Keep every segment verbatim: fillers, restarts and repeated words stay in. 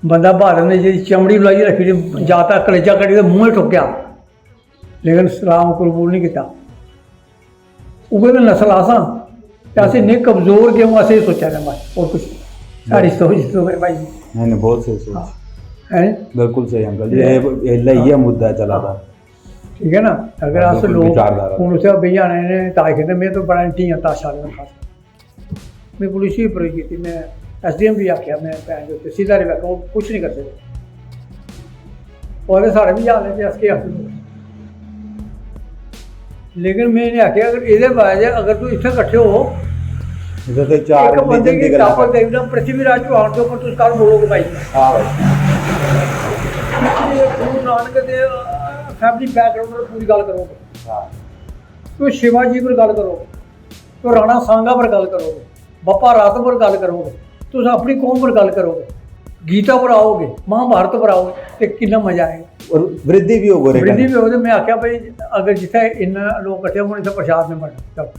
बंदा भारत ने जेह्ड़ी चमड़ी बनाइयै रक्खी दी, जाता कलेजा कड्ढी ते मूंहें ठोकेआ, लेकिन सलाम कबूल नहीं कीता। उ'ऐ ते नस्ल अस आं, ते अस इन्ने कमजोर क्यों, अस एह् सोचा दे बस, होर कुछ नहीं। साढ़ी सोच इस तो मेरे भाई जी। नहीं नहीं, बहुत स्हेई सोच। हैं? बिल्कुल स्हेई अंकल जी। एह् एल्लै इ'यै मुद्दा चला दा। ठीक है ना? अगर अस बिल्कुल, लोग विचारधारा। हून उत्थै बेही जाने ने ताश खेढने, में तो बड़ा ढीआं ताशा आह्ले पास। में पुलिस ही अप्रोच कीती, में एसडीएम भी आखेआ, में भैन जो तसीलदार ही आखेआ, ओह् कुछ नहीं करी सकदे। ओह् आखदे साढ़े बी हाल है कि अस केह् आखदे। लेकिन में इ'नें आखेआ, अगर एह्दे बाद अगर तुस इत्थै कट्ठे हो, इधर से चार इक बंदे religion गी दी गल्ल काबल देई ओड़ना पृथ्वीराज चौहान दे उप्पर, तुस कल बोलोगे भाई। हाँ भाई। गुरु नानक दे फैमिली बैकग्राउंड पर पूरी गल्ल करोगे। हाँ। तुस शिवाजी पर गल्ल करोगे, तुस राणा सांगा पर गल्ल करोगे, बप्पा रत्न पर गल्ल करोगे, तुस अपनी कौम पर गल्ल करोगे, गीता पर आओगे, महाभारत पर आओगे, ते किन्ना मजा आएगा। और वृद्धि भी होग ओह्दे वृद्धि कन्नै। भी होग। ते में आखेआ भाई, अगर जित्थै इन्ना लोक कट्ठे होन, इत्थै प्रसाद नहीं बनना। चलो,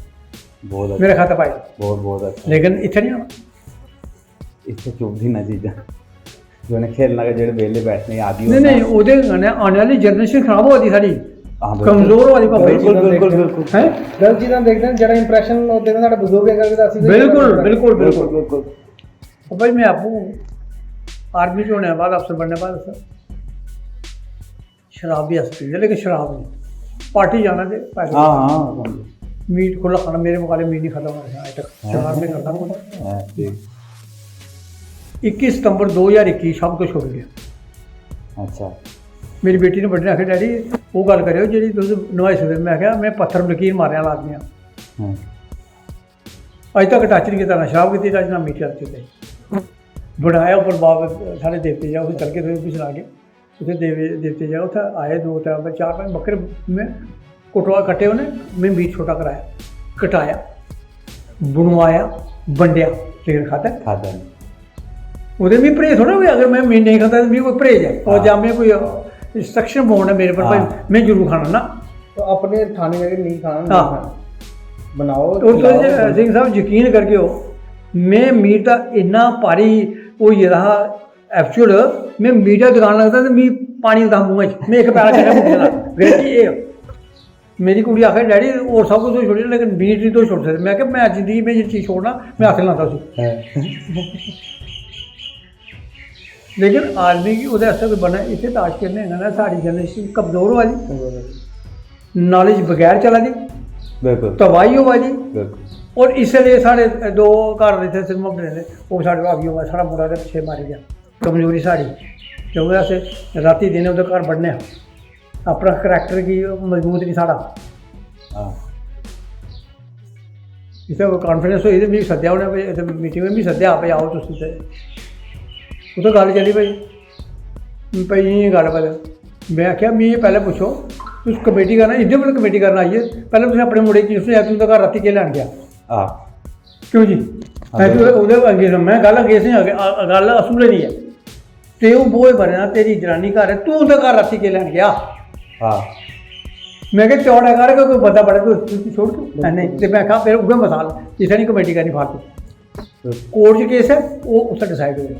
बहुत अच्छा। मेरे खाते पाई। बहुत बहुत अच्छा। लेकिन इत्थै नहीं होना। इत्थै चुभदी ना चीजां। जो उ'नें खेलना गै, जेह्ड़े बेह्ले बैठने आदि नहीं होंदा। नहीं, ओह्दे कन्नै आने आह्ली जनरेशन खराब होआ दी साढ़ी। हाँ, बिल्कुल। कमजोर होआ दी बाबा जी। बिल्कुल बिल्कुल बिल्कुल। हैं? गलत चीजां देखदे न, जेह्ड़ा इंप्रेशन ओह्दे कन्नै साढ़ा बजुर्ग है, करदे अस इ'यै बिल्कुल करदे। बिल्कुल बिल्कुल बिल्कुल। बिल्कुल। ਉਹ ਭਾਈ, ਮੈਂ ਆਪੂ आर्मी च होने बाद, अफसर बनने बाद शराब भी अस पींदे, लेकिन शराब नहीं। पार्टी जाना ते पैदल। हाँ हाँ। मीट खुला खाना, मेरे मुकाबले मीट नहीं खाता मैंने आज तक। शराब में करता हूँ। हाँ, ठीक। इक्की सितंबर दो हज़ार इक्की सब कुछ छोड़ गया। अच्छा। मेरी बेटी ने बड्डे ने आखेआ, "डैडी, ओह् गल्ल करेओ जेह्ड़ी तुस नभाई सकदे।" में आखेआ, "में पत्थर लकीर मारने आह्ला आदमी आं।" हाँ। अज तक टच नहीं कीता, ना शराब कीती टच, ना मीट टच कीते। बनाया उप्पर बाबे साढ़े देवते जा, उत्थै चलगे, तुसें बी सनागे। उत्थै देवे देवते जा, उत्थै आए दो त्रै, चार पंज बक्करे में कुटवा कट्टे, उ'नें में मीट छोटा कराया, कटाया, बनवाया, बंडेआ, लेकिन खाद्धा। खाद्धा नहीं। ओह्दे मिगी परहेज थोह्ड़ा होआ, अगर में मीट नेईं खाता ते मिगी कोई परहेज ऐ, और हाँ। जां में कोई इंस्ट्रक्शन बोर्ड है मेरे पर, भाई हाँ। में जरूर खाना ना। तो अपने खाने का नहीं खाना, नहीं हाँ। खाना। बनाओ, और खिलाओ, तुस, सिंह साहब, यकीन करगे ओ, में मीट दा इन्ना भारी होई गेदा हा एब्यूल, में मीट दा दकान लगदा ते मिगी पानी औंदा मूंह च, में इक पैरा चढ़ा मुक्की जंदा। गारंटी एह्। मेरी कुड़ी आखे, "डैडी, होर सब कुछ तुस छोड़ी, लेकिन मीट नहीं तुस छोड़ी सकदे।" में आखेआ, "मैं जिंदगी में जेह्ड़ी चीज छोड़ना, में हत्थ लांदा उसी।" हाँ। लेकिन आदमी गी ओह्दे आस्तै कोई बने, इत्थै ताश खेलने कन्नै साढ़ी जनरेशन कमजोर होआ दी, नॉलेज बगैर चला दी, बिल्कुल। तबाही होआ दी। बिल्कुल। और इसलिए साढ़े दो घर इत्थै सिनेमा बने दे, ओह् साढ़े भाभी होआ, साढ़ा मुड़ा ते पिच्छे मारी गेआ। कमजोरी साढ़ी, क्योंकि अस रातीं दिनें ओह्दे घर बड़ने आं, अपना करैक्टर गी मजबूत नहीं साढ़ा। हाँ। इत्थै कोई कांफ्रेंस होई ते मिगी सद्देआ उ'नें, भाई, इत्थै मीटिंग होई, मिगी सद्देआ, "भाई, आओ तुस इत्थै।" उत्थै गल्ल चली, भाई, भाई, इ'यां गल्ल, भाई, में आखेआ, "मिगी पैह्लें पुच्छो, तुस कमेटी करना, इं'दे पर कमेटी करना आई ऐ, पैह्लें तुसें अपने मुड़े गी, तुसें तुं'दे घर रातीं केह् लैन गेआ?" हाँ। क्यों जी? हाँ, मैं बिल्कुल। तो ओह्दे अंगेज आं, मैं गल्ल अंगेज नहीं, आ गल्ल असूले दी ऐ। ते ओह् बोए बने दा, तेरी जनानी घर ऐ, तू उं'दे घर रातीं केह् लैन गेआ? हाँ। मैं किहा, "चौड़ा कर, कोई बंदा बड़े, तू, तू छोड़ तू।" नहीं, ते मैं आखेआ, "फिर उ'ऐ मसाल, इत्थै नहीं कमेटी करनी फालतू।" कोर्ट च केस ऐ, ओह् उत्थै डिसाइड होएगा।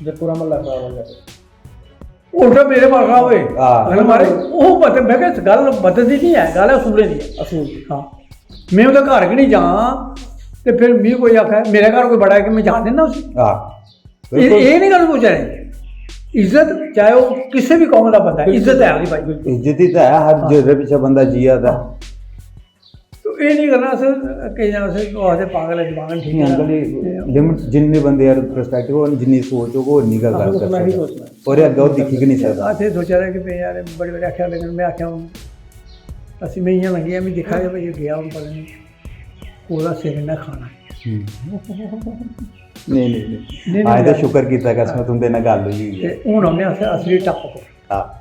जे पूरा म्हल्ला खराब हो जाए। उल्टा मेरे मार खराब होए। हाँ। अगर मारे, ओह् पता, मैं किहा, इस गल्ल बदलदी नहीं ऐ, गल्ल असूलें दी ऐ। असूल। हाँ। मैं ओह्दे घर गै नहीं जां, ते फिर मिगी कोई आखे, मेरे घर कोई बड़ा है कि मैं जान दिन्ना उसी? हाँ। एह्, एह् नहीं गल्ल सोचा दे। इज्जत, चाहे ओह् किसे भी कौम दा बंदा ऐ, इज्जत है ओह्दी भाई। इज्जत ही तो है, हर जेह्दे पिच्छे बंदा जिया दा। तो एह् नहीं करना, अस केईं अस ओह् आखदे पागल ऐ, दिमाग नहीं ठीक नहीं, है। अंकल जी, लिमिट जिन्ने बंदे यार पर्सपेक्टिव, और जिन्नी सोच होग, और इन्नी गल्ल कर उतना ही सकदा। सोचना। और ये अग्गें ओह् दिक्खी गै नहीं सकदा। असें सोचा दा कि मैं यार बड़े बड़े आखेआ, लेकिन मैं आखेआ हून असीं मैं इ'यां लंघी गेआ, मैं दिक्खा दे भाई गेआ, हून पता नहीं कोह्दा सिर इ'न्नै खाना। हम्म। नहीं, नहीं, नहीं। नहीं, असें ते नहीं। शुक्र कीता, कसम, तुं'दे नै गल्ल होई होई ते ऐ। हून औने अस असली टॉपिक। हाँ।